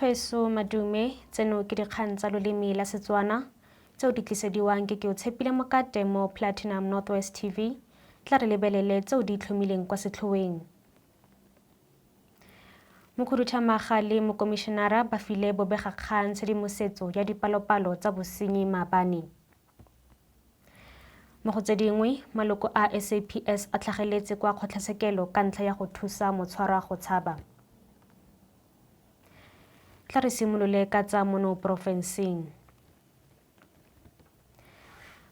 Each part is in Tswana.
Batho madume, tseno ke dikgang tsa loleme la Setswana tseo di tlisediwang ke Keotshepile Mokate mo Platinum Northwest TV. Tla re lebelele tseo di itlhomileng kwa setlhoeng. Mokhuduthamaga le mokomišenara ba file bobegakgang tshedimosetso ya dipalopalo tsa bosenyi maabane. Mo go tse dingwe, maloko a SAPS a tlhageletse kwa kgotlatshekelo ka ntlha ya go thusa motshwarwa go tshaba. Tla re simolole ka tsa mono porofenseng.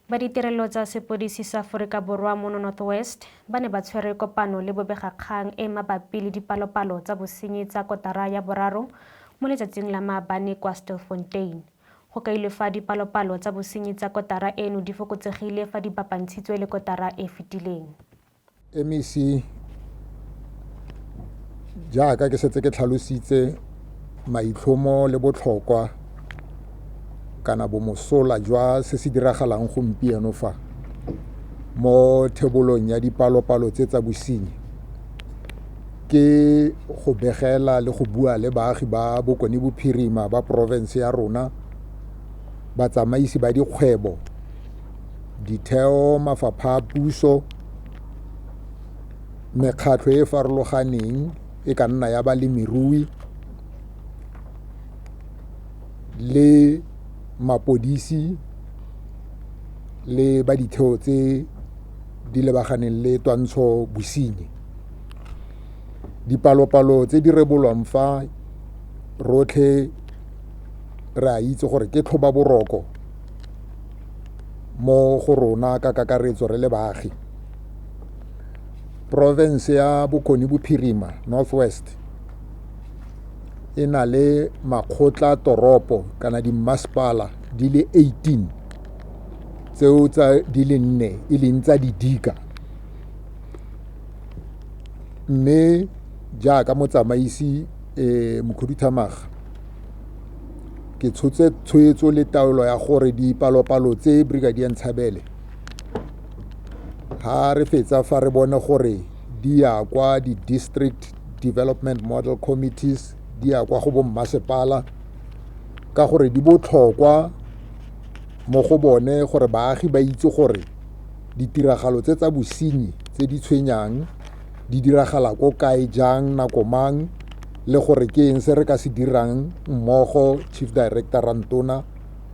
Ba ditirelo tsa sepodisi sa Aforika Borwa mono North West ba ne ba tshwere kopano le bobegakgang e mabapi le dipalopalo tsa bosenyi tsa kotara ya boraro mo letsatsing la maabane kwa Stilfontein. Go kailwe fa dipalopalo tsa bosenyi tsa kotara eno di fokotsegile fa di bapantshitswe le kotara e fetileng. MEC jaaka ke setse ke tlhalositse maitlhomo le botlhokwa kana bomosola jwa se se diragalang gompieno fa mo thebolong ya dipalopalo tse tsa bosenyi ke go begela le go bua le baagi ba Bokone Bophirima ba porofense ya rona, batsamaisi ba dikgwebo, ditheo, mafapha a puso, mekgatlho e e farologaneng e ka nna ya balemirui le mapodisi le ba ditheo tse di lebaganeng le twantsho bosenyi. Dipalopalo tse di rebolwang fa rotlhe re a itse gore ke tlhobaboroko mo go rona ka kakaretso re le baagi. Porofense ya Bokone Bophirima, North West, e na le makgotla toropo kana dimmasepala di le 18 tseo tsa di le nne e leng tsa didika. Mme jaaka motsamaisi mokhuduthamaga ke tshotse tshwetso le taolo ya gore dipalopalo tse Brigadier Ntshabele ha re fetsa fa re bone gore di ya kwa di-district development model committees, di ya kwa go bommasepala ka gore di botlhokwa mo go bone gore baagi ba itse gore ditiragalo tse tsa bosenyi tse di tshwenyang di diragala ko kae, jang, nako mang, le gore ke eng se re ka se dirang mmogo Chief Director Rantona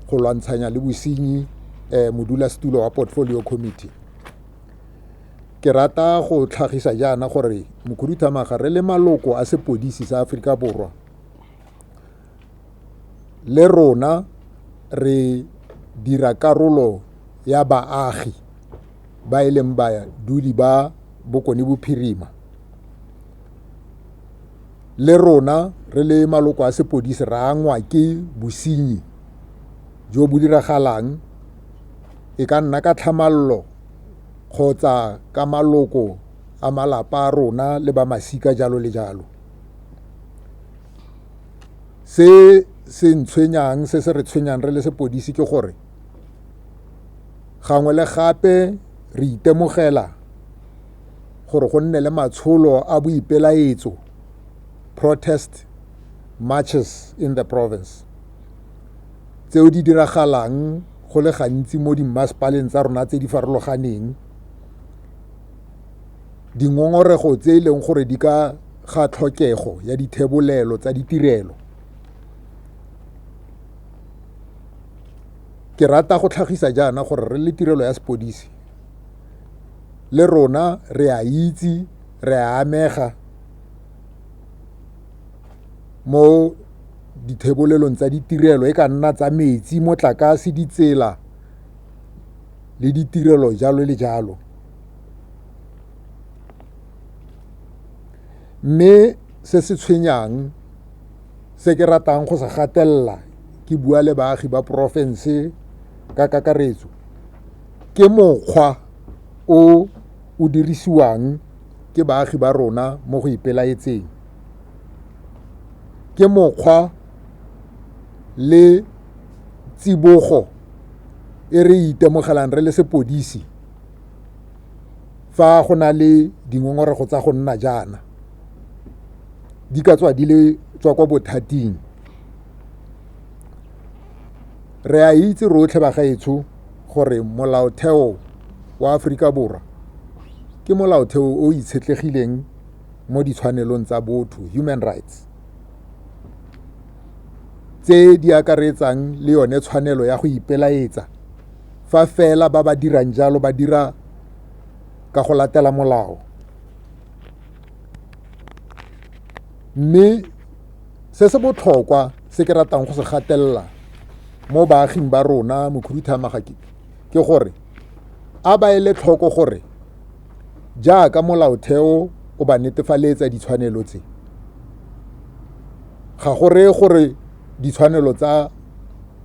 go lwantshanya le bosenyi, modulasetulo wa Portfolio Committee. Ke rata go tlhagisa jaana gore mokhuduthamaga re le maloko a sepodisi sa Aforika Borwa le rona re dira karolo ya baagi ba e leng badudi ba Bokone Bophirima. Le rona re le maloko a sepodisi re angwa ke bosenyi jo bo diragalang e ka nna ka tlhamallo kgotsa ka maloko a malapa a rona le ba masika jalo le jalo. Se se ntshwenyang, se se re tshwenyang re le sepodisi ke gore gangwe le gape re itemogela gore go nne le matsholo a boipelaetso, protest marches in the province, tseo di diragalang go le gantsi mo dimmasepaleng tsa rona tse di farologaneng. Dingongorego tse e leng gore di ka ga tlhokego ya dithebolelo tsa ditirelo. Ke rata go tlhagisa jaana gore re le tirelo ya sepodisi le rona re a itse, re a amega mo dithebolelong tsa ditirelo e ka nna tsa metsi, motlakase, ditsela le ditirelo jalo le jalo. Mme se se tshwenyang se ke ratang go se gatelela ke bua le baagi ba porofense ka kakaretso ke mokgwa o o dirisiwang ke baagi ba rona mo go ipelaetseng. Ke mokgwa le tsibogo e re itemogelang re le sepodisi fa go na le dingongorego tsa go nna jaana, di ka tswa di le tswa kwa bothating. Re a itse rotlhe bagaetsho gore molaotheo wa Aforika Borwa ke molaotheo o itshetlegileng mo ditshwanelong tsa botho, human rights, tse di akaretsang le yone tshwanelo ya go ipelaetsa fa fela ba ba dirang jalo ba dira ka go latela molao. Mme se se botlhokwa se ke ratang go se gatelela mo baaging ba rona mokhuduthamaga ke gore a ba ele tlhoko gore jaaka molaotheo o ba netefaletsa ditshwanelo tse, ga go reye gore ditshwanelo tsa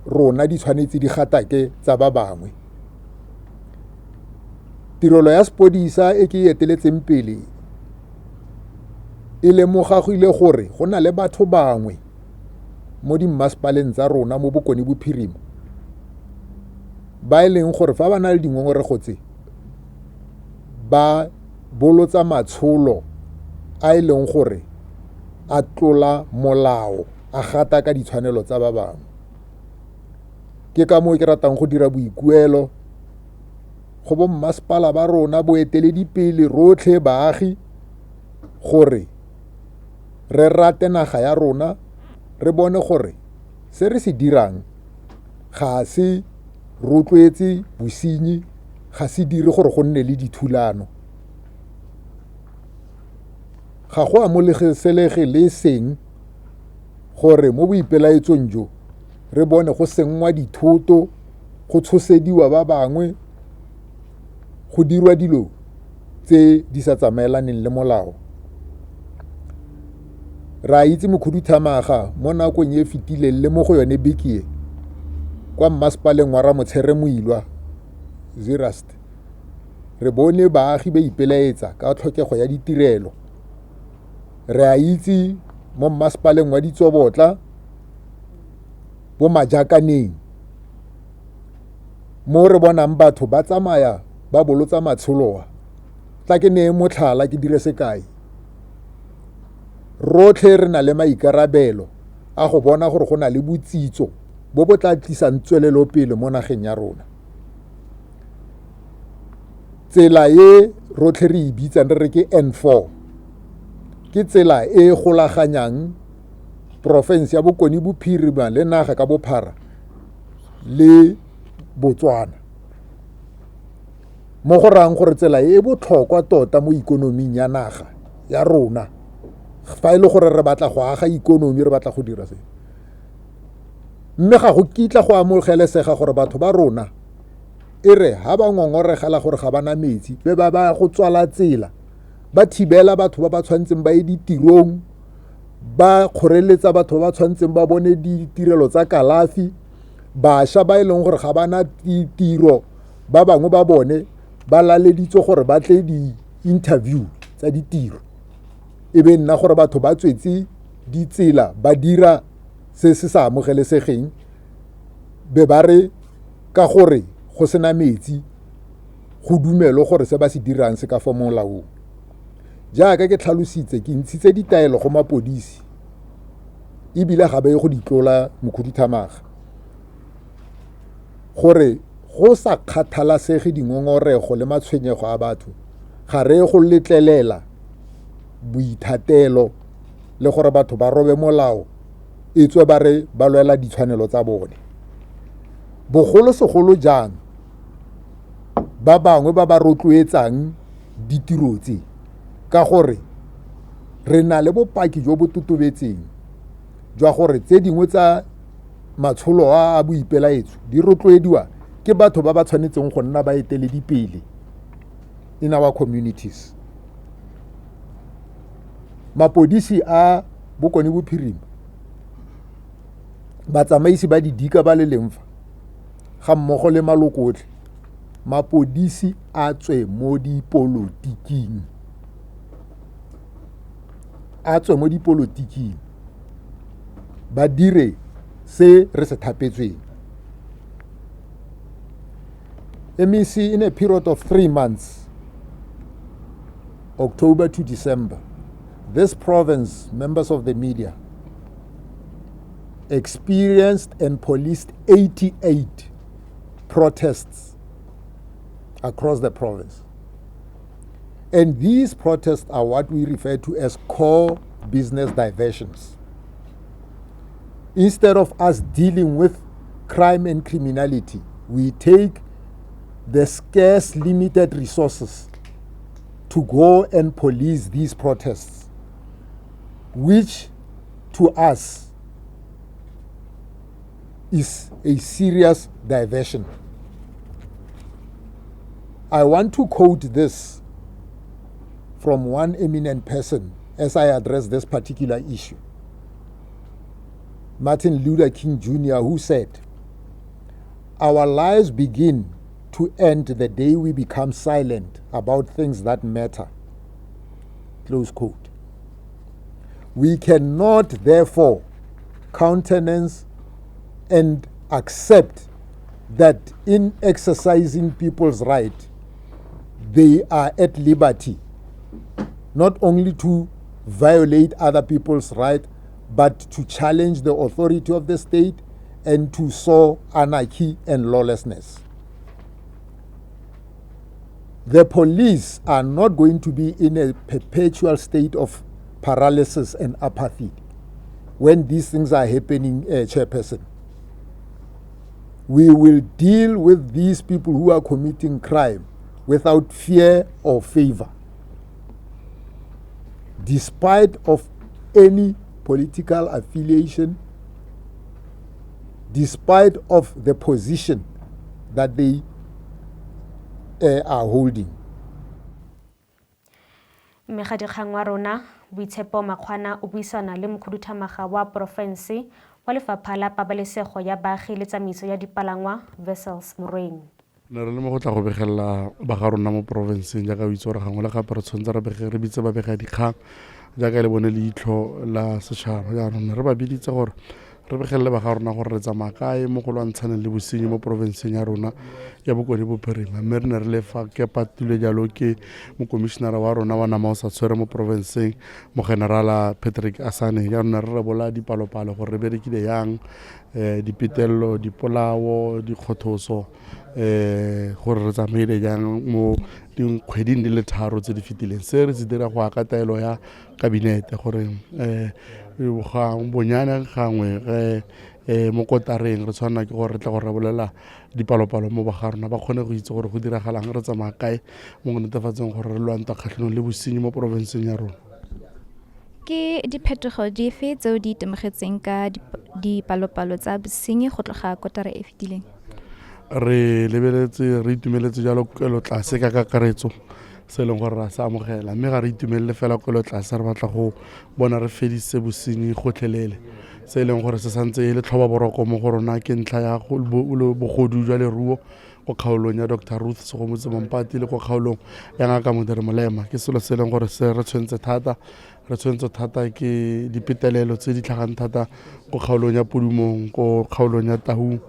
rona di tshwanetse di gatake tsa ba bangwe. Tirelo ya sepodisa e ke e eteletseng pele e lemogagile gore go na le batho bangwe mo dimmasepaleng tsa rona mo Bokone Bophirima ba e leng gore fa ba na le dingongorego tse ba bolotsa matsholo a e leng gore a tlola molao, a gata ka ditshwanelo tsa ba bangwe. Ke ka moo ke ratang go dira boikuelo go bo mmasepala ba rona, boeteledipele rotlhe baagi, gore re rate naga ya rona, re bone gore se re se dirang ga se rotloetse bosenyi, ga se dire gore go nne le dithulano. Ga go amogelesege le seng gore mo boipelaetsong jo re bone go senngwa dithoto, go tshosediwa ba bangwe, go dirwa dilo tse di sa tsamaelaneng le molao. Re a itse mokhuduthamaga mo nakong e fetileng le mo go yone beke e kwa mmasepaleng wa Ramotshere Moilwa Zeerust, re bone baagi ba ipelaetsa ka tlhokego ya ditirelo. Re a itse mo mmasepaleng wa Ditsobotla, bo Majakaneng, mo re bonang batho ba tsamaya ba bolotsa matsholo a. Tla ke neye motlhala, ke dire sekai. Rotlhe re na le maikarabelo a go bona gore go na le botsitso bo bo tla tlisang tswelelopele mo nageng ya rona. Tsela e rotlhe re e bitsang re re ke N4 ke tsela e e golaganyang porofense ya Bokone Bophirima le naga ka bophara le Botswana. Mo go rayang gore tsela e botlhokwa tota mo ikonoming ya naga ya rona. Fa e le gore re batla go aga ikonomi, re batla go dira se. Mme ga go kitla go amogelesega gore batho ba rona e re ha ba ngongoregela gore ga ba na metsi, be ba ba go tswala tsela, ba thibela batho ba ba tshwanetseng ba ye ditirong, ba kgoreletsa batho ba ba tshwanetseng ba bone ditirelo tsa kalafi, bašwa ba e leng gore ga ba na tiro, ba bangwe ba bone ba laleditswe gore ba tle di-interview tsa ditiro, e be nna gore batho ba tswetse ditsela ba dira se se sa amogelesegeng, be ba re ka gore go sena metsi go dumelwe gore se ba se dirang se ka fa molaong. Jaaka ke tlhalositse, ke ntshitse ditaelo go mapodisi ebile ga ba ye go di tlola mokhuduthamaga, gore go sa kgathalasege dingongorego le matshwenyego a batho, ga re go letlelela boithatelo le gore batho ba robe molao e tswe ba re ba lwela ditshwanelo tsa bone. Bogolosegolo jang ba bangwe ba ba rotloetsang ditiro tse, ka gore re na le bopaki jo bo totobetseng jwa gore tse dingwe tsa matsholo a a boipelaetso di rotloediwa ke batho ba ba tshwanetseng go nna baeteledipele in our communities. Mapodisi a Bokone Bophirima, batsamaisi ba didika ba le leng fa, ga mmogo le maloko otlhe, mapodisi a tswe mo dipolotiking. A tswe mo dipolotiking. Ba dire se re se thapetsweng. MEC in a period of 3 months, October to December, this province, members of the media, experienced and policed 88 protests across the province. And these protests are what we refer to as core business diversions. Instead of us dealing with crime and criminality, we take the scarce, limited resources to go and police these protests, which to us is a serious diversion. I want to quote this from one eminent person as I address this particular issue. Martin Luther King Jr., who said, Our lives begin to end the day we become silent about things that matter. Close quote. We cannot, therefore, countenance and accept that in exercising people's right, they are at liberty not only to violate other people's right, but to challenge the authority of the state and to sow anarchy and lawlessness. The police are not going to be in a perpetual state of paralysis and apathy when these things are happening, Chairperson. We will deal with these people who are committing crime without fear or favor, despite of any political affiliation, despite of the position that they are holding. Mmegadikgang wa rona Boitshepo Makgwana o buisana le mokhuduthamaga wa porofense wa Lefapha la Pabalesego ya Baagi le Tsamaiso ya Dipalangwa, Wessels Morweng. Ne re le mo go tla go begelela ba ga rona mo porofenseng jaaka o itse gore gangwe le gape re tshwanetse re bege re bitse babega dikgang jaaka e le bone leitlho la setšhaba. Jaanong ne re ba biditse gore re begelele ba ga rona gore re tsamaya kae mo go lwantshaneng le bosenyi mo porofenseng ya rona ya Bokone Bophirima. Mme re ne re le fa ke patilwe jalo ke mokomišenara wa rona wa nama o sa tshwere mo porofenseng, mogenerala Patrick Asane. Jaanong ne re rebola dipalopalo gore re berekile yang, dipetelelo, dipolao, dikgothoso, gore re tsamaile jang mo dikgweding di le tharo tse di fetileng. Se re se dira go ya ka taelo ya kabinete gore bonyane gangwe ge mo kotareng re tshwanela ke gore re tle go rebolela dipalopalo mo ba ga rona ba kgone go itse gore go diragalang, re tsamaya kae mo go netefatseng gore re lwanta kgatlhanong le bosenyi mo porofenseng ya rona. Ke diphetogo dife tseo di itemogetseng ka dipalopalo tsa bosenyi go tloga kotara e fetileng? Re lebeletse, re itumeletse jalo kelo tlase ka kakaretso se e leng gore ra se amogela, mme ga re itumelele fela kelo tlase, re batla go bona re fedise bosenyi gotlhelele. Se e leng gore se santse e le tlhoba boroko mo go rona ke ntlha ya bogodu jwa leruo ko kgaolong ya Doctor Ruth Segomotsi Mompati le ko kgaolong ya Ngaka Modiri Molema. Ke selo se e leng gore se re tshwentse thata, re tshwentse thata ke dipetelelo tse di tlhagang thata ko kgaolong ya Pudumong, ko kgaolong ya Taung.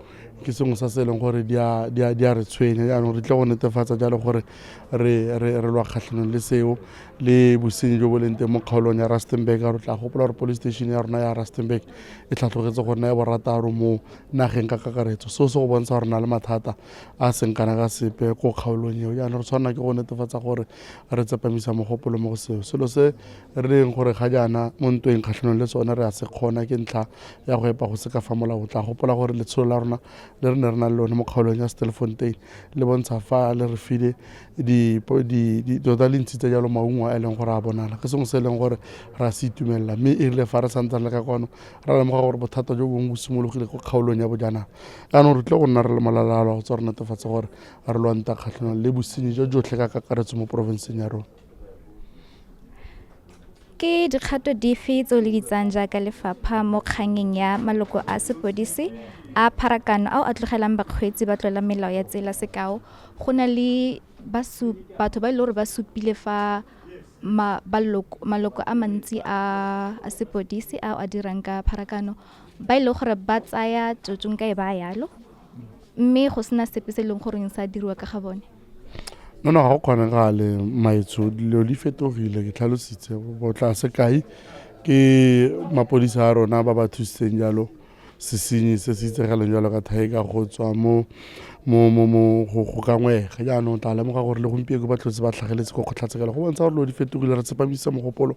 Ke sengwe sa se e leng gore di a re tshwenya. Jaanong re tle go netefatsa jalo gore re lwa kgatlhanong le seo le bosenyi jo bo leng teng mo kgaolong ya Rustenburg. Re tla gopola gore police station ya rona ya Rustenburg e tlhatlogetse go nna ya borataro mo nageng ka kakaretso. Seo se go bontsha gore na le mathata a seng kana ka sepe ko kgaolong eo. Jaanong re tshwanela ke go netefatsa gore re tsepamisa mogopolo mo go seo. Selo se re leng gore ga jaana mo ntweng kgatlhanong le sone re a se kgona ke ntlha ya go epa go se ka fa molao. Tla gopola gore letsholo la rona le re ne re na le lone mo kgaolong ya Stilfontein le bontsha fa le re file tota le ntshitse jalo maungo a e leng gore a bonala. Ke sengwe se e leng gore re a se itumelela, mme e rile fa re santse re le ka kwano ra lemoga gore bothata jo bongwe bo simologile ko kgaolong ya bojanala. Jaanong re tlile go nna re le molala go tswa re netefatse gore re lwanta kgatlhanong le bosenyi jo jotlhe ka kakaretso mo porofenseng ya rona. Ke dikgato dife tseo le di tsayang jaaka lefapha mo kgangeng ya maloko a sepodisi a pharakano ao a tlogelang bakgweetsi ba tlola melao ya tsela? Sekao, go na le batho ba e le gore ba supile fa maloko a mantsi a sepodisi ao a dirang ka pharakano ba e le gore ba tsaya tsotso nka e baya yalo, mme go sena sepe se e leng goreng sa diriwa ka ga bone. No, no, ga go kgonagale maetsho, dilo di fetogile, ke tlhalositse. Bo tla sekai ke mapodisa a rona ba ba thusitseng jalo Sesenyi se se itsegeleng jalo ka tiger go tswa mo mo mo mo go go kangwega. Jaanong tla lemoga gore le gompieno ba tlhotse ba tlhageletse ko kgotlatshekelo, go bontsha gore dilo di fetogile. Re tsepamisa mogopolo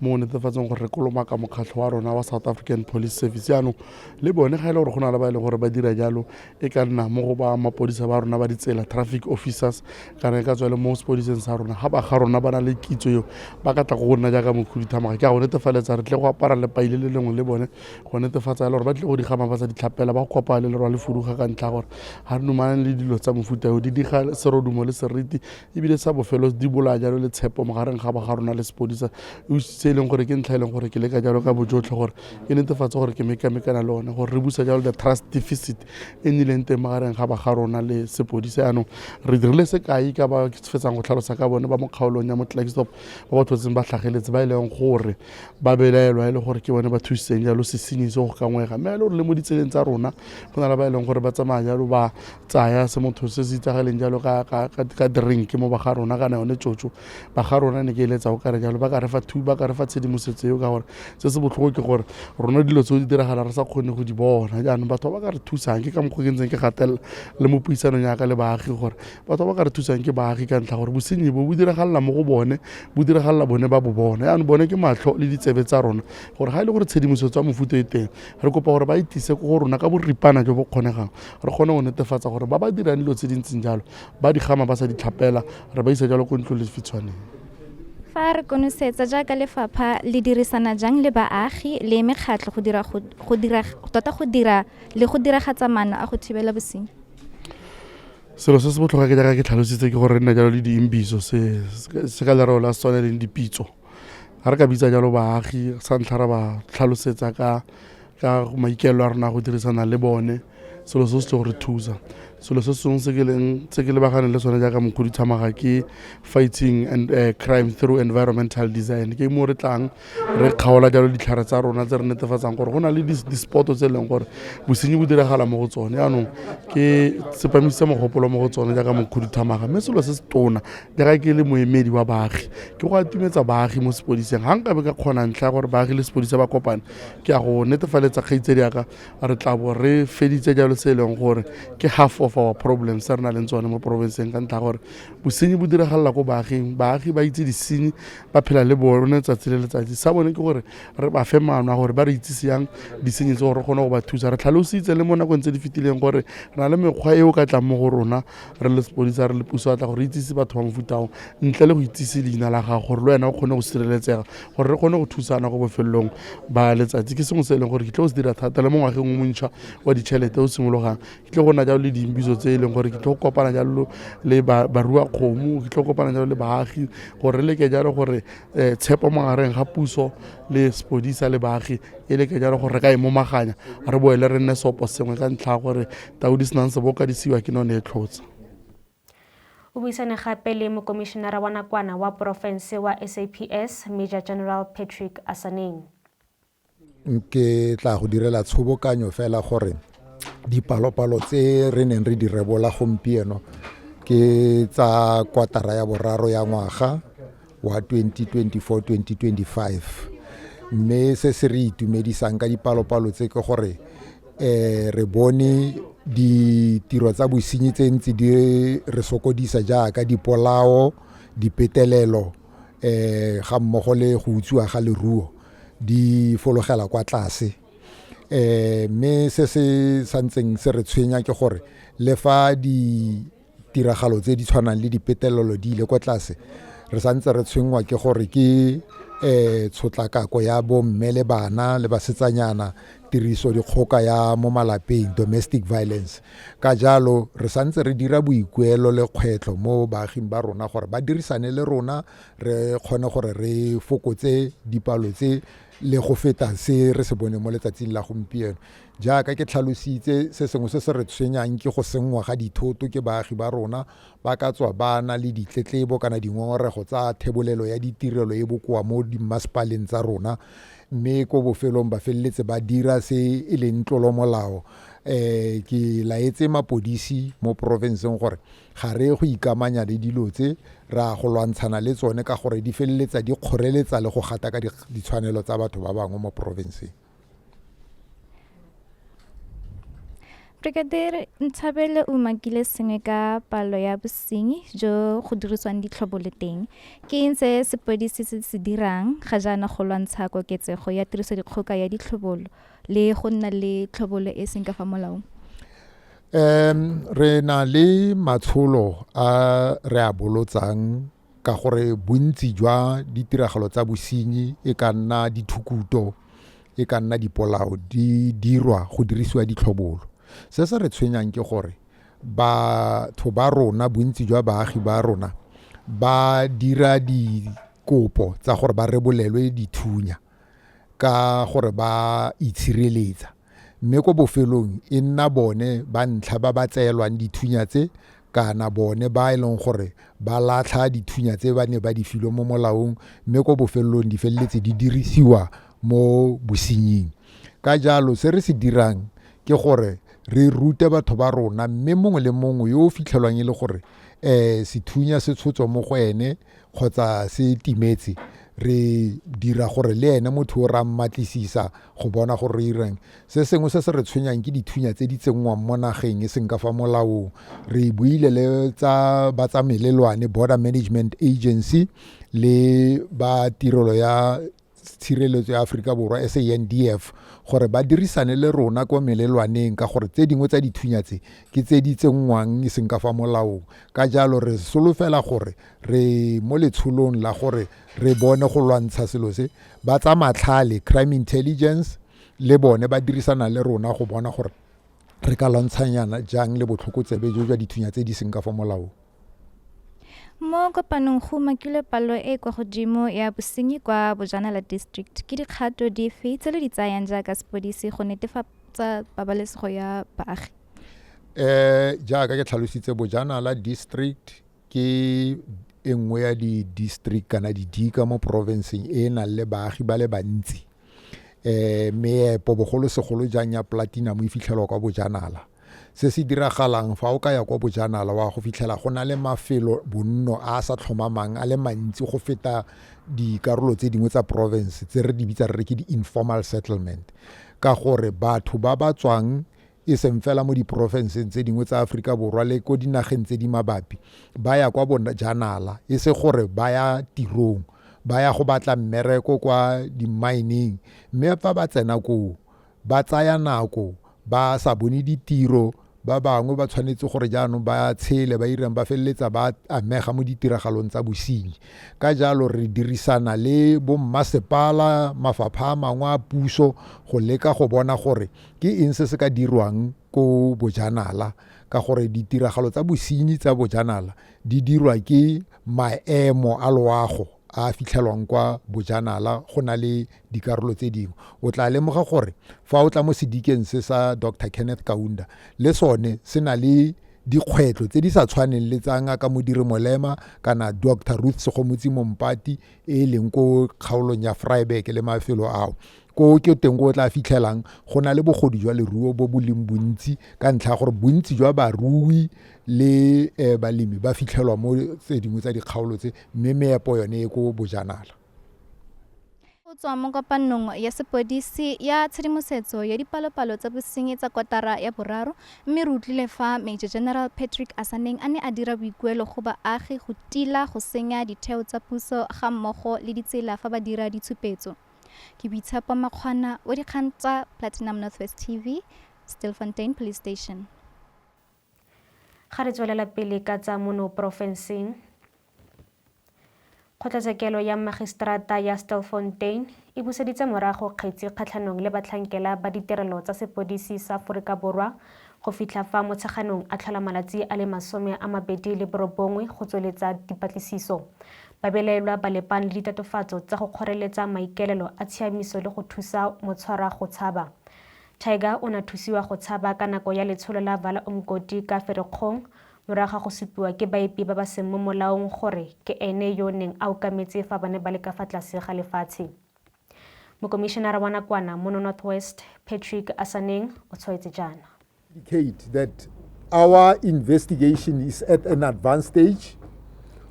mo go netefatseng gore re kolomaka mokgatlho wa rona wa South African Police Service. Jaanong le bone ga e le gore go na le ba e leng gore ba dira jalo, e ka nna mo go ba mapodisa ba rona ba ditsela, traffic officers, kana e ka tswa le mo sepodiseng sa rona, ga ba ga rona ba na le kitso eo, ba ka tla go nna jaaka mokhuduthamaga. Ke a go netefaletsa re tle go apara lepai le le lengwe le bone go netefatsa le gore ba tle go digama ba sa ditlhapela, ba go kopana le lerwa le fuduga, ka ntlha gore ga re dumalane le dilo tsa mofuta eo. Di diga serodumo le seriti, ebile sa bofelo di bolaya jalo le tshepo magareng ga ba ga rona le sepodisa, se e leng gore ke ntlha e leng gore ke leka jalo ka bojotlhe gore ke netefatse gore ke mekamekana le one, gore re busa jalo the trust deficit e nnileng teng magareng ga ba ga rona le sepodisa. Yaanong re dirile sekai ka ba fetsang go tlhalosa ka bone ba mo kgaolong ya mo Klerksdorp, ba ba tlhotseng ba tlhageletse, ba e leng gore ba belaelwa e le gore ke bone ba thusitseng jalo sesenyi se go kangwega. Mme e le gore le mo ditseleng tsa rona go na le ba e leng gore ba tsamaya jalo ba tsaya se motho se se itsagaleng jalo ka drink mo ba ga rona, kana yone tjotjo ba ga rona. Ne ke eletsa go kare jalo ba ka re fa thu, ba ka re fa tshedimosetso eo, ka gore se se botlhoko ke gore rona dilo tseo di diragala re sa kgone go di bona. Jaanong batho ba ba ka re thusang, ke ka mokgwa ke ntseng ke gatelela le mo puisanong yaka le baagi, gore batho ba ba ka re thusang ke baagi, ka ntlha gore bosenyi bo bo diragalela mo go bone, bo diragalela bone ba bo bona. Jaanong bone ke matlho le ditsebe tsa rona, gore ga e le gore tshedimosetso ya mofuta e teng, re kopa gore ba e tlise ko go rona ka boripana jo bo kgonegang, re kgone go netefatsa gore ba ba dirang dilo tse di ntseng jalo ba di gama ba sa di tlhapela, re ba isa jalo ko ntlo lefitshwaneng. Fa re konosetsa, jaaka lefapha le dirisana jang le baagi le mekgatlho go dira go dira tota go dira le go diragatsa maano a go thibela bosenyi? Selo se se botlhokwa ke jaaka ke tlhalositse, ke gore re nne jalo le diimbiso, se ka lereo la Setswana e leng dipitso. Ga re ka bitsa jalo baagi, sa ntlha ra ba tlhalosetsa ka maikaelelo a rona go dirisana le bone, selo se se tle go re thusa. Selo se sengwe se ke leng se ke lebaganeng le sone jaaka mokhuduthamaga ke fighting and crime through environmental design. Ke mo re tlang re kgaola jalo ditlhare tsa rona tse re netefatsang gore go na le di-spot-o tse e leng gore bosenyi bo diragala mo go tsone. Jaanong ke tsepamisitse mogopolo mo go tsone jaaka mokhuduthamaga. Mme selo se se tona jaaka ke le moemedi wa baagi ke go atumetsa baagi mo sepodiseng. Ga nkabe ka kgona ntlha ya gore baagi le sepodisa ba kopane, ke a go netefaletsa, kgaitsedi yaka, re tla bo re feditse jalo se e leng gore ke half of our problems se re na leng tsone mo porofenseng, ka ntlha ya gore bosenyi bo diragalela ko baaging. Baagi ba itse disenyi, ba phela le bone tsatsi le letsatsi. Sa bone ke gore re ba fe maano a gore ba re itsise yang disenyi tse, gore re kgone go ba thusa. Re tlhalositse le mo nakong tse di fetileng gore re na le mekgwa e o ka tlang mo go rona re le sepodisa, re le puso, a tla gore itsise batho ba mofuta ao ntle le go itsise leina la gago, gore le wena o kgone go sireletsega, gore re kgone go thusana go bofelelong ba letsatsi. Ke sengwe se e leng gore ke tlo go se dira thata le mo ngwageng o montšhwa wa ditšhelete o simologang. Ke tlo go nna jalo le diimbiso tse e leng gore ke tlo go kopana jalo le barua kgomo, ke tlo kopana jalo le baagi, gore re leke jalo gore tshepo magareng ga puso le sepodisa le baagi e leke jalo gore re ka e momaganya, re boele re nne seopo sengwe, ka ntlha ya gore tau di senang seboka di siwa ke none e tlhotsa. O buisane gape le mokomišenara wa nakwana wa porofense wa SAPS, Major General Patrick Asaneng. Ke tla go direla tshobokanyo fela gore dipalopalo tse re neng re di rebola gompieno ke tsa kwatara ya boraro ya ngwaga wa 2024-2025, mme se se re itumedisang ka dipalopalo tse ke gore re bone ditiro tsa bosenyi tse ntse di re sokodisa, jaaka dipolao, dipetelelo, ga mmogo le go utswiwa ga leruo, di fologela kwa tlase. Mme se se santseng se re tshwenya ke gore le fa ditiragalo tse di tshwanang le dipetelelo di ile kwa tlase, re santse re tshwenngwa ke gore ke tshotlakako ya bomme le bana le basetsanyana, tiriso dikgoka ya mo malapeng, domestic violence. Ka jalo re santse re dira boikuelo le kgwetlho mo baaging ba rona gore ba dirisane le rona, re kgone gore re fokotse dipalo tse le go feta se re se bone mo letsatsing la gompieno. Jaaka ke tlhalositse, se sengwe se se re tshwenyang ke go senngwa ga dithoto ke baagi ba rona, ba ka tswa ba na le ditletlebo kana dingongorego tsa thebolelo ya ditirelo e bokoa mo dimmasepaleng tsa rona, mme ko bofelong ba feleletse ba dira se e leng tlolomolao. Ke laetse mapodisi mo porofenseng gore ga re go ikamanya le dilo tse, re a go lwantshana le tsone, ka gore di feleletsa di kgoreletsa le go gata ka ditshwanelo tsa batho ba bangwe mo porofenseng. Brigadier Ntshabele o umakile sengwe ka palo ya bosenyi jo go dirisiwang ditlhobolo teng. Ke eng se sepodisi se se dirang ga jaana go lwantsha koketsego ya tirisodikgoka ya ditlhobolo le go nna le tlhobolo e seng ka fa molaong? Re na le matsholo a re a bolotsang ka gore bontsi jwa ditiragalo tsa bosenyi e ka nna dithukuto, e ka nna dipolao, di dirwa go dirisiwa ditlhobolo. Se se re tshwenyang ke gore batho ba rona, bontsi jwa baagi ba rona ba dira dikopo tsa gore ba rebolelwe dithunya ka gore ba itshireletsa, mme ko bofelong e nna bone ba ntlha ba ba tseelwang dithunya tse, kana bone ba e leng gore ba latlha dithunya tse ba ne ba di filwe mo molaong, mme ko bofelong di feleletse di dirisiwa mo bosenying. Ka jalo se re se dirang ke gore re rute batho ba rona, mme mongwe le mongwe yo o fitlhelwang e le gore sethunya se tshotswe mo go ene kgotsa se timetse, re dira gore le ene motho o ra mmatlisisa go bona gore re ireng. Se sengwe se se re tshwenyang ke dithunya tse di tsenngwang mo nageng e seng ka fa molaong. Re buile le tsa ba tsa melelwane, Border Management Agency, le ba tirelo ya tshireletso ya Aforika Borwa, SANDF, gore ba dirisane le rona kwa melelwaneng, ka gore tse dingwe tsa dithunya tse ke tse di tsenngwang e seng ka fa molaong. Ka jalo re solofela gore re mo letsholong la gore re bone go lwantsha selo se. Ba tsa matlhale, crime intelligence, le bone ba dirisana le rona go bona gore re ka lwantshanyana jang le botlhokotsebe jo jwa dithunya tse di seng ka fa molaong. Mo kopanong go umakilwe palo e kwa godimo ya bosenyi kwa Bojanala District. Ke dikgato dife tse le di tsayang jaaka sepodisi go netefatsa pabalesego ya baagi? Jaaka ke tlhalositse, Bojanala District ke e nngwe ya di-district kana didika mo provinceng e e nang le baagi ba le bantsi. Meepo bogolosegolo jang ya platinum e fitlhelwa kwa Bojanala. Se se diragalang fa o ka ya kwa Bojanala wa go fitlhela go na le mafelo bonno a a sa tlhomamang a le mantsi go feta dikarolo tse dingwe tsa province tse re di bitsa re re ke di-informal settlement, ka gore batho ba ba tswang e seng fela mo diporofenseng tse dingwe tsa Aforika Borwa le ko dinageng tse di mabapi ba ya kwa Bojanala, e se gore ba ya tirong, ba ya go batla mmereko kwa di-mining, mme fa ba tsena koo ba tsaya nako ba sa bone ditiro. Ba bangwe ba tshwanetse gore jaanong ba tshele ba irang, ba feleletsa ba amega mo ditiragalong tsa bosenyi. Ka jalo re dirisana le bommasepala, mafapha a mangwe a puso go leka go bona gore ke eng se se ka dirwang ko Bojanala, ka gore ditiragalo tsa bosenyi tsa Bojanala di dirwa ke maemo a loago a fitlhelwang kwa Bojanala go na le dikarolo tse dingwe. O tla lemoga gore fa o tla mo sedikeng se sa Dr Kenneth Kaunda, le sone se na le dikgwetlho tse di sa tshwaneng le tsa ngaka Modiri Molema kana Dr Ruth Segomotsi Mompati e leng ko kgaolong ya Vryburg le mafelo ao. Ko ke teng ko o tla fitlhelang go na le bogodu jwa leruo bo bo leng bontsi, ka ntlha ya gore bontsi jwa barui le balemi ba fitlhelwa mo tse dingwe tsa dikgaolo tse, mme meepo yone e ko Bojanala. Go tswa mo kopanong ya sepodisi ya tshedimosetso ya dipalopalo tsa bosenyi tsa kotara ya boraro, mme re utlwile fa Major General Patrick Asaneng a ne a dira boikuelo go baagi go tila go senya ditheo tsa puso ga mmogo le ditsela fa ba dira ditshupetso. Ke Boitshepo Makgwana wa dikgang tsa Platinum Northwest TV, Stilfontein Police Station. Ga re tswelela pele ka tsa mono porofenseng, Kgotlatshekelo ya Magistrata ya Stilfontein e buseditse morago kgetsi kgatlhanong le batlhankela ba ditirelo tsa sepodisi sa Aforika Borwa go fitlha fa Motsheganong a tlhola malatsi a le 29 go tsweletsa dipatlisiso. Babelaelwa ba lepane le ditatofatso tsa go kgoreletsa maikaelelo a tshiamiso le go thusa motshwarwa go tshaba. Tiger o ne a thusiwa go tshaba ka nako ya letsholo la Vala Umgodi ka Ferikgong morago ga go supiwa ke baepi ba ba seng mo molaong gore ke ene yo o neng a okametse fa ba ne ba le ka fa tlase ga lefatshe. Mokomišenara wa nakwana mono North West, Patrick Asaneng, o tshwaetse jaana. Indicate that our investigation is at an advanced stage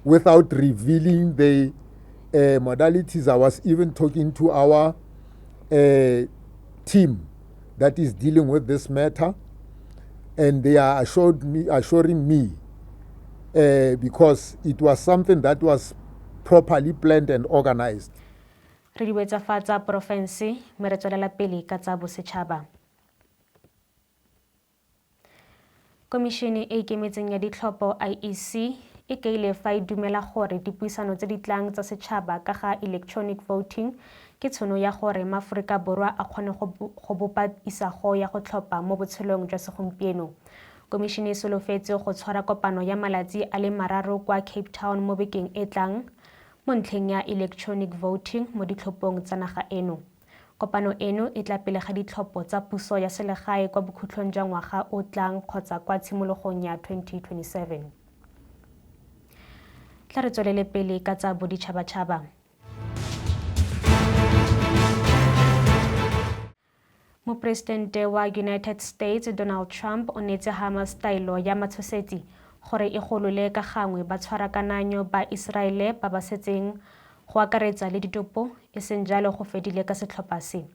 without revealing the modalities. I was even talking to our team that is dealing with this matter. And they are assured me, assuring me because it was something that was properly planned and organized. Re di wetsa fa tsa porofense mme re tswelela pele ka tsa bosetšhaba. Komišene e e Ikemetseng ya Ditlhopho, IEC, e kaile fa e dumela gore dipuisano tse di tlang tsa setšhaba ka ga electronic voting ke tshono ya gore maAforika Borwa a kgone go bopa isago ya go tlhopha mo botshelong jwa segompieno. Komišene e solofetse go tshwara kopano ya malatsi a le mararo kwa Cape Town mo bekeng e tlang mo ntlheng ya electronic voting mo ditlhophong tsa naga eno. Kopano eno e tla pele ga ditlhopho tsa puso ya selegae kwa bokhutlong jwa ngwaga o tlang kgotsa kwa tshimologong ya 2027. Tla re tswelele pele ka tsa boditšhabatšhaba. Moporesidente wa United States Donald Trump o neetse Hamas taelo ya matshosetsi gore e golole ka gangwe batshwarakananyo ba Iseraele ba ba setseng go akaretsa le ditopo, e seng jalo go fedile ka setlhopha se.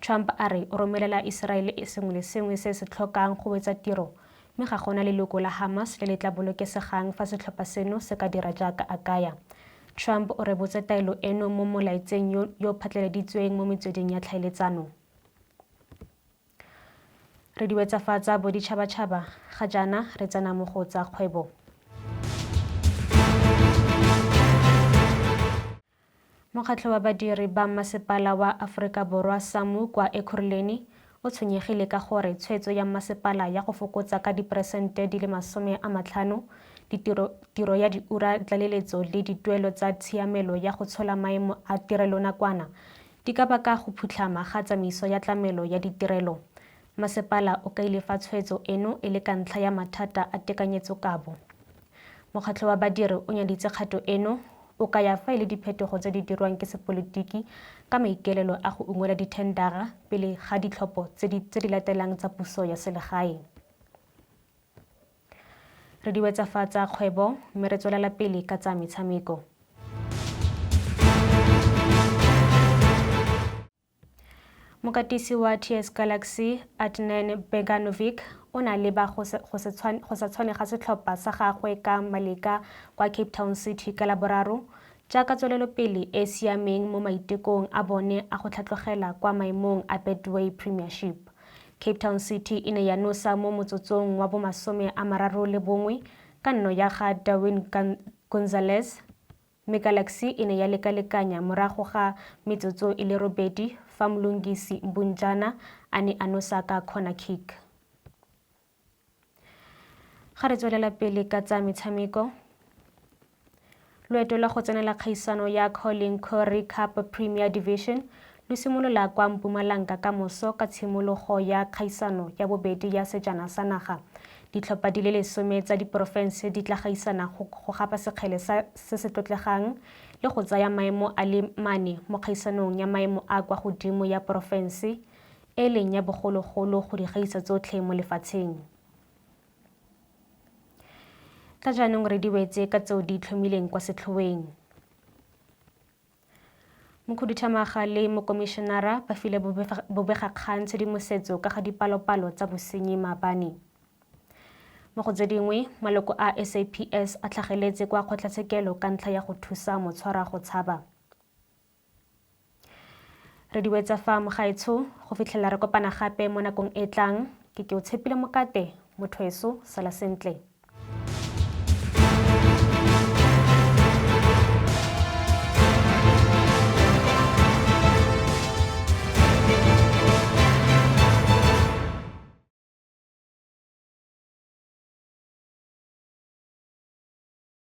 Trump a re o romelela Iseraele sengwe le sengwe se se tlhokang go wetsa tiro, mme ga gona leloko la Hamas le le tla bolokesegang fa setlhopha seno se ka dira jaaka a kaya. Trump o rebotse taelo eno mo molaetseng yo yo phatlaladitsweng mo metsweding ya tlhaeletsano. Re di wetsa fa tsa boditšhabatšhaba, ga jaana re tsena mo go tsa kgwebo. Mokgatlho wa badiri ba Mmasepala wa Aforika Borwa SAMWU kwa Ekurhuleni o tshwenyegile ka gore tshwetso ya mmasepala ya go fokotsa ka diperesente di le 50 ditiro tiro ya diura tlaleletso le dituelo tsa tshiamelo ya go tshola maemo a tirelonakwana di ka baka go phutlhama ga tsamaiso ya tlamelo ya ditirelo. Masepala o kaile fa tshwetso eno e le ka ntlha ya mathata a tekanyetsokabo. Mokgatlho wa badiri o nyaditse kgato eno, o kaya fa e le diphetogo tse di dirwang ke sepolotiki ka maikaelelo a go ungwela dithendara pele ga ditlhopho tse di latelang tsa puso ya selegae. Re di wetsa fa tsa kgwebo mme re tswelela pele ka tsa metshameko. Mokatisi wa TS Galaxy Adnan Beganovic o ne a leba go sa tshwane ga setlhopha sa gagwe ka maleka kwa Cape Town City ka Laboraro jaaka tswelelopele e e siameng mo maitekong a bone a go tlhatlogela kwa maemong a Betway Premiership. Cape Town City e ne ya nosa mo motsotsong wa bo 31 ka nno ya ga Darwin Gonzalez mme Galaxy e ne ya lekalekanya morago ga metsotso e le robedi fa Mlungisi Mbunjana a ne a nosa ka corner kick. Ga re tswelela pele ka tsa metshameko, loeto lwa go tsenela kgaisano ya Colin Currie Cup Premier Division lo simolola kwa Mpumalanga ka moso ka tshimologo ya kgaisano ya bobedi ya sejana sa naga. Ditlhopha di le lesome tsa diporofense di tla gaisana go gapa sekgele se se tlotlegang le go tsaya maemo a le mane mo kgaisanong ya maemo a kwa godimo ya porofense e leng ya bogologolo go di gaisa tsotlhe mo lefatsheng. Tla jaanong re di wetse ka tseo di itlhomileng kwa setlhoeng. Mokhuduthamaga le mokomišenara ba file bobegakgang tshedimosetso ka ga dipalopalo tsa bosenyi maabane. Mo go tse dingwe, maloko a SAPS a tlhageletse kwa kgotlatshekelo ka ntlha ya go thusa motshwarwa go tshaba. Re di wetsa fa mogaetsho go fitlhela re kopana gape mo nakong e tlang. Ke ke o tshepile mokate, motho weso, sala sentle.